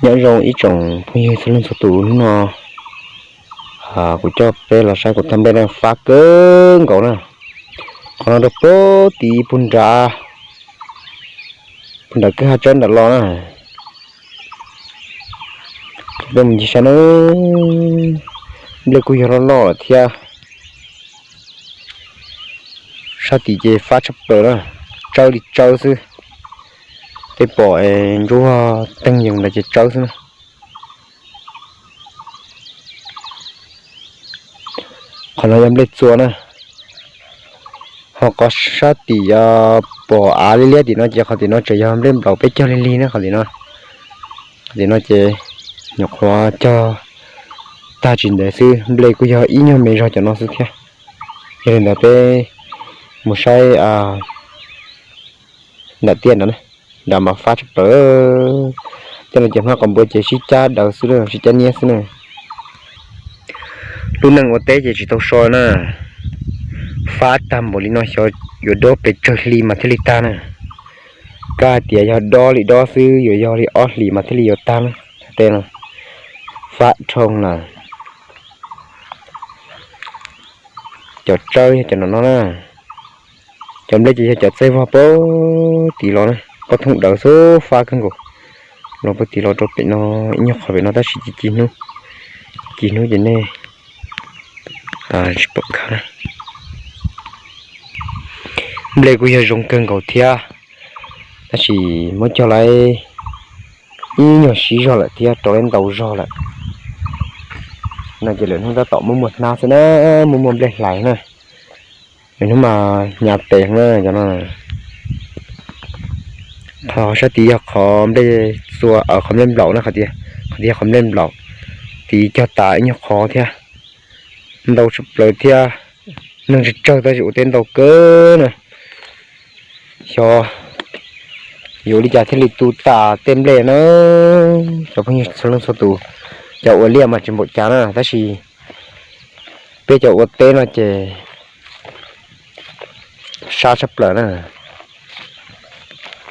Nyob zoo ib tsoom phooj ywg txhua leej txhua tus, hnub no kuv coj peb los saib kuv thaj nplej na, fab kawg nkaus na. Qhov no rau puag tid puag nrad, puag nrad kwj ha tsawb nram los na. Coj peb mus ncig saib na, nplej kuj yog loj loj lawm thiab. Sab tid ces fab tshaj plaws na, tsawb li tsawb xwb. Tej pom ntsuab teeg yees ntawd ces tsawb xwb na. Qhov no yog nplej txua na, ho qhov sab tim pom av liab liab tim no ces qhov tim no tseem yog nplej nplaum peb cog lig lig na qhov tim no. Qhov tim no ces nyuam qhuav cog tag tsis ntev xwb, nplej kuj yog ib nyuag me zog cov no xwb thiab. Yog li ntawd peb mus saib nram tiaj nrad, nrad mas fab tshaj plaws. Cov no ces hmab qos npua ces sib cab daws xwb, sib cab niab xwb na. Lub neej ua teb ces tsis tau so na, fab tag npaum li no xyov yuav dob pes tsawg hli mas thiaj li tag na. Kab hais tias yog dob li dob xwb yuav yog li ob hlis mas thiaj li yuav tag na. Tej no fab dhau lawm. Cov tsawb yog cov no no na. Cov nplej ces yog cov txaij vog puag tid los na, pob thooj dawb xub fab kawg nkaus. Los puag tid los rau pem no, ib nyuag qhov pem no tab sis ci ci hnub, ci hnub ces nej tsis pom kawg na. Nplej kuj yog zoo kawg nkaus thiab, tab sis muab cog lawm ib nyuag siv zog lawm thiab, rau lawm ntau zog lawm. No ces lwm hnub tab tom muaj muaj hnab xwb na, muaj muaj nplej hlais na. Lwm hnub mas hnyav tes na cov no. Qhov sab tid yog qhov nplej txua, qhov nplej nplaum na, qhov tid yog qhov nplej nplaum. Tid cog tas ib nyuag qhov thiab, ntau tshaj plaws thiab. Neeg tsawg tsawg tab sis ua teb ntau kawg na. Xyov yuav li cas thiaj li tu tas tej nplej na. Cov phooj ywg txhua leej txhua tus, cov ua liaj mas tsis npaum cas na, tab sis peb cov ua teb no ces sab tshaj plaws na.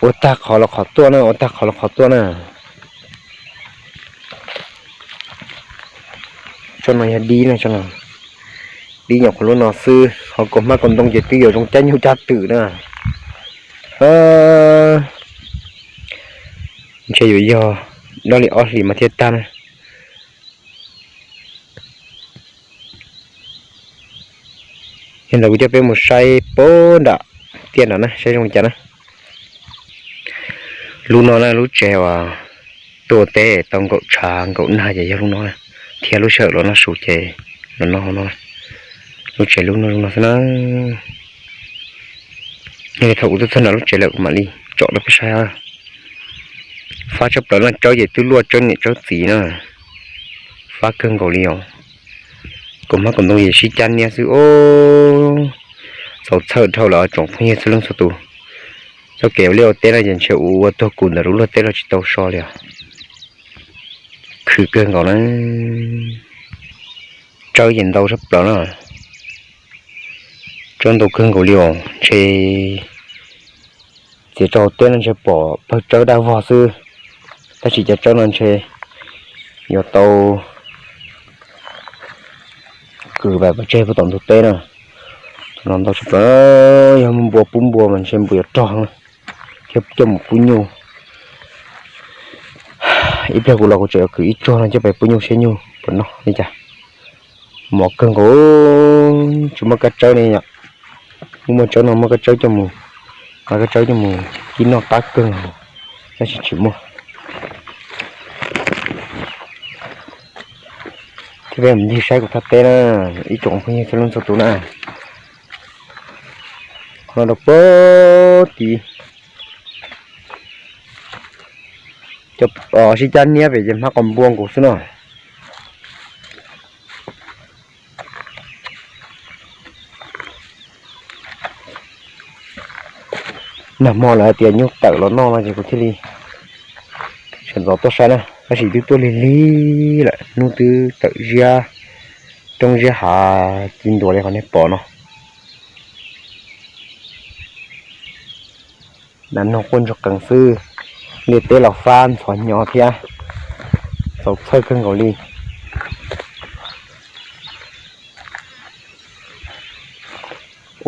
Ua tag qhov los qhov tuaj na, ua tag qhov los qhov tuaj na. Tsob no yog dib na, dib nyuam qhuav lub no xwb, ho kaus hmab kaus ntoo ces twb yuav zoo cab nyuj cab twm na. Ntshe yuav yog dob li ob hlis mas thiaj tag na. Yog ntawd kuv coj peb mus saib puag nram tiaj nrad na, saib zoo li cas na. Lub no na lub tsev uas tuaj teb tau nkaum tshav nkaum nag ces yog lub no na, thiab lub sij hawm los noj su ces los noj hauv no. Lub tsev lub no zoo no xwb na. Yog li thaum kuv tuaj txog nram lub tsev lawm kuv mam li tsom rau peb saib. Fab tshaj plaws no, tsawb ces twb luaj tsawb niam tsawb txiv na. Fab kawg nkaus li os. Kaus hmab kaus ntoo ces sib cab niab xwb os. Txaus txhawj dhau lawm tsoom phooj ywg txhua leej txhua tus. Txoj kev ua liaj ua teb no ces ntshe ua tuag kuv ntawm lub luag teb los tsis tau so li os. Khwv kawg nkaus na. Tsawb ces ntau tshaj plaws na. Tsawb ntau kawg nkaus li os, ntshe txiav rau hauv teb no ntshe pom pawg tsawb daj vog xwb, tab sis cov tsawb no ntshe yuav tau kwv pais pov tseg puag tom ntug teb na. Ntau tshaj plaws, yog muaj npua pub npua mas ntshe npua yuav rog na, thiab coj mus pub nyuj. Ib pliag kuv los kuv tseem yuav kwv ib tsuag no coj pais pub nyuj seb nyuj puas noj li cas. Mos kawg nkaus, tsis muaj kab tsawb li yom. Muaj muaj tsawb no muaj kab tsawb coj mus, muaj kab tsawb coj mus kib noj qab kawg, tab sis tsis muaj. Thiab peb mus ncig saib kuv thaj teb na, ib tsoom phooj ywg txhua leej txhua tus na. Qhov no rau puag tid, sib cab niab pem ces hmab qos npua nkaus xwb no. Nag hmo lawv hais tias nyuj tawm los noj no ces kuv thiaj li sawv ntxov tuaj saib na, tab sis twb tuaj lig lig lawm, hnub twb tawm ziab, roob ziab hav ci ntuas li qhov nej pom no. Nas noog quaj ntsuag qees xwb, liaj teb los fab ntxhov hnyo thiab. Txaus txhawj kawg nkaus li.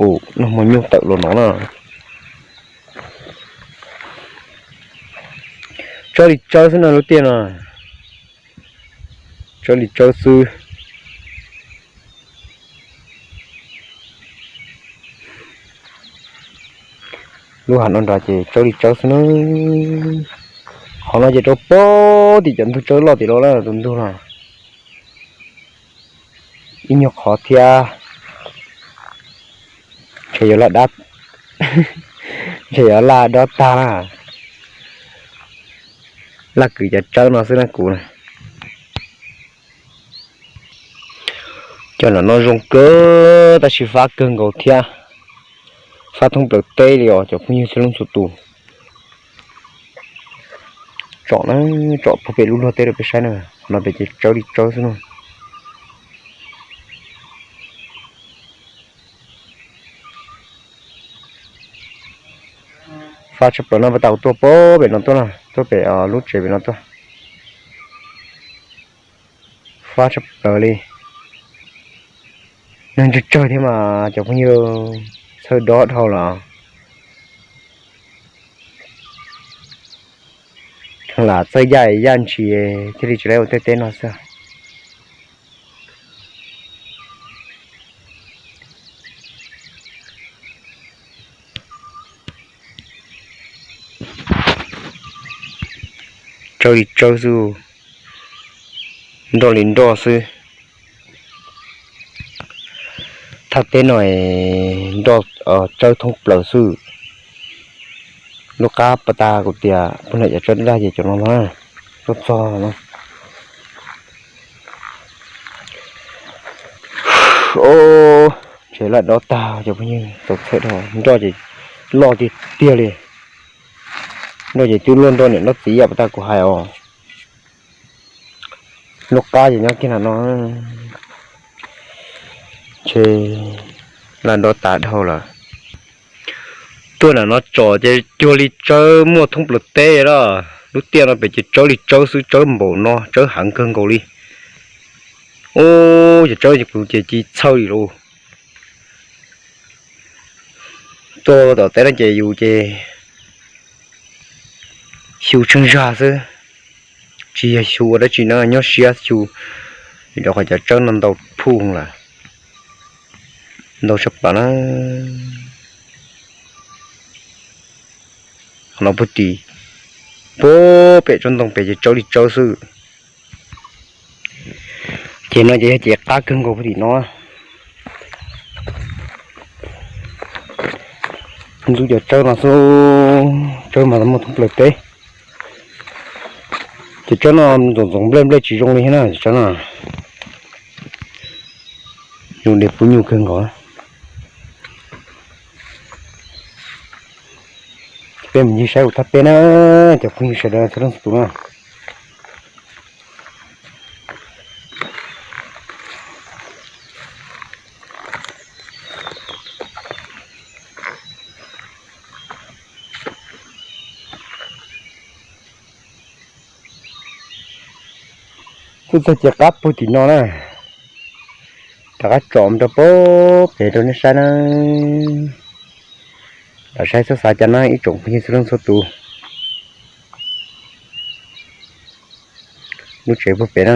Ua, noj hmo nyuj tawm los no na. Tsawb li tsawb xwb no lub tiaj no. Tsawb li tsawb xwb. Lub hav no nrad ces tsawb li tsawb xwb na. Qhov no ces rau pem tim cov ntug tsawb loj tim los lawm, tus ntug no ib nyuag qhov thiab. Ntshe yuav laj dab, ntshe yuav laj dob tag na. Laj kwv cov tsawb no xwb na kuv na. Cov no no zoo kawg tab sis fab kawg nkaus thiab. Fab thoob plaws teb li os cov phooj ywg txhua leej txhua tus. Tsom na, tsom puag pem lub luag teb rau peb saib na, qhov no pem ces tsawb li tsawb xwb na. Fab tshaj plaws no, pas tas kuv tuaj puag pem no tuaj na, tuaj pem lub tsev pem no tuaj. Fab tshaj plaws li. Neeg tsawg tsawg thiab mas cov phooj ywg, txhawj dob dhau los. Lam txawj yaj yaj ntshis thiaj li tsis lawv ua tej teb no xwb. Tsawb li tsawb xwb, nroj li nroj xwb. Thaj teb no nroj tsawb thoob plaws xwb. Lub qab pas tas kuv tias puag nram cov tsawb daj ces cov no na, tuaj txog no. Ntshe laj dob tag cov phooj ywg, txaus txhawj dhau, nroj ces loj tiag tiag li. Nroj ces twb luaj nroj niam nroj txiv yam pas tas kuv hais os. Lub qab ces nyob kiag nram no, ntshe laj dob tas dhau lawm. Tuaj nram no tsom ces cuag li tsawb muaj thoob plaws teb lawm. Lub tiaj no pem ces tsawb li tsawb xwb, tsawb npaum no, tsawb heev kawg nkaus li. Ub, ces tsawb ces kuv ces tsis txhawj li lauj. Tuaj tom teb no ces yus ces xyu tsheej zag xwb, tsis yog xyu ua dab tsi na, nyob siab xyu, vim rau qhov cov tsawb no ntau phooj lawm, ntau tshaj plaws na. Qhov no puag tim, puag pem tsob ntoo pem ces tsawb li tsawb xwb. Ces no ces yog ces qab kawg nkaus puag tim no. Ntxub cov tsawb no xwb, tsawb mas muaj thoob plaws teb. Ces tsawb no ntxoov ntxoov nplej nplej tsis zoo li thiab na, tsawb no zoo de pub nyuj kawg nkaus. Peb mus ncig saib kuv thaj teb na, cov phooj ywg sawv daws txhua leej txhua tus na. Twb txog ces qab puag tim no na, rov qab tsom rau puag pem rau nej saib na. Los saib txhob xav cas na ib tsoom phooj ywg txhua leej txhua tus. Lub tsev puag pem na.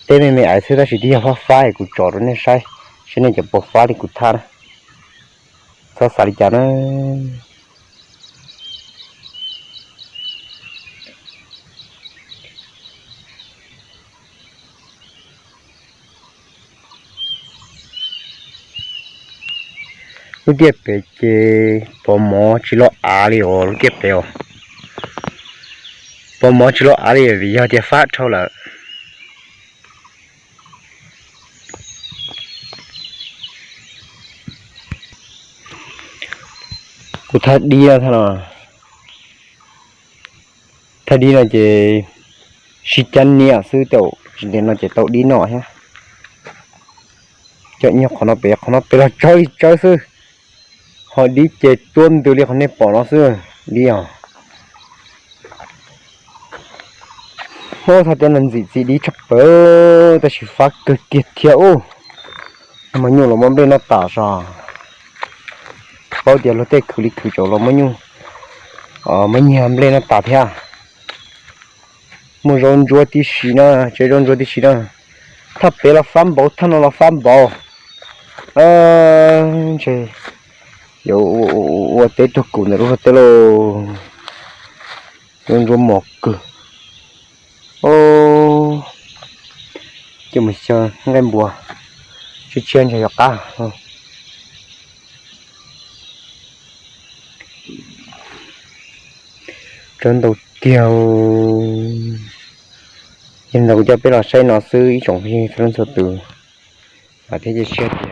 Teb me me ais xwb tab sis twb yog fab fab es kuv tsom rau nej saib, saib nej cov puas fab li kuv thaj na. Txhob xav li cas na. Lub tiaj pem ces pov mov tsis loj av li os, lub tiaj pem os. Pov mov tsis loj av li vim yog tias fab dhau lawm. Kuv thaj dib no, thaj dib no ces sib cab niam xwb, tsis ntev no ces tau dib noj thiab. Cov nyob qhov no pem, qhov no pem los tsawb li tsawb xwb. Ho dib ces tuab ntws li qhov nej pom no xwb, dib os. Ub, thaum tej no ntxim txiv dib tshaj plaws, tab sis fab kawg kiag thiab ub. Muaj nyuj los muab nplej noj tas zog. Paub tias luag tej khwv li khwv tsaus los muab nyuj, muab nyiag nplej noj tas thiab. Muaj zaub ntsuab tib si na, tsev zaub ntsuab tib si na. Thaj pem los fab npaum, thaj no los fab npaum. Ntshe yuav ua teb tuag kum ntawm lub luag teb lauj. Zaub ntsuab mos kawg. Ces mus xyaw nqaij npua, tshiab tshiab ntshe yuav qab. Tsawv ntau tiag. Yog ntawd kuv coj peb los saib no xwb ib tsoom phooj ywg txhua leej txhua tus. Vam thiab cia siab tias